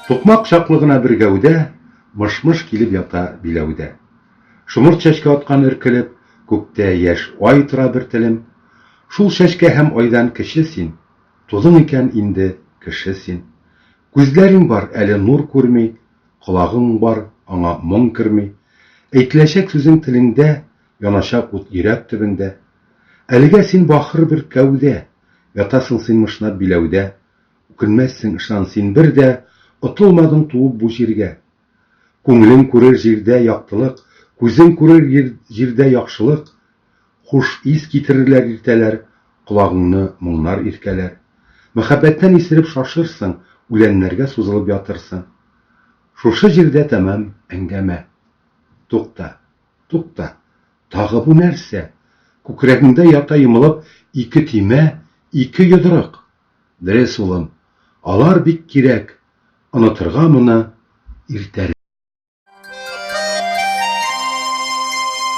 Тукмак чаклы гына бер гәүдә Мыш-мыш килеп ята биләүдә. Шомырт чәчкә аткан өркелеп, Күктә яшь ай тора бер телем. Шул чәчкә һәм айдан кече син, Тудың икән инде, кеше син. Күзләрең бар, әле нур күрми, Колагың бар, аңа моң керми. Әйтеләчәк сүзең телеңдә, Яначак ут йөрәк төбендә. Әлегә син бахыр бер кәүдә, Ятасың син мышнап биләүдә. Үкенмәссең, ышан, син бер дә Отылмадың туып бу җиргә. Күңелең күрер җирдә яктылык, Күзең күрер җирдә яхшылык. Хуш ис китерерләр иртәләр, Колагыңны моңнар иркәләр. Мәхәббәттән исереп шашырсың, Үләннәргә сузылып ятырсың. Шушы җирдә тәмам әңгәмә. Тукта, тукта, тагы бу нәрсә? Күкрәгеңдә ята йомылып Ике төймә, ике йодрык. Дөрес, улым, алар бик кирәк, Онытырга моны иртәрәк.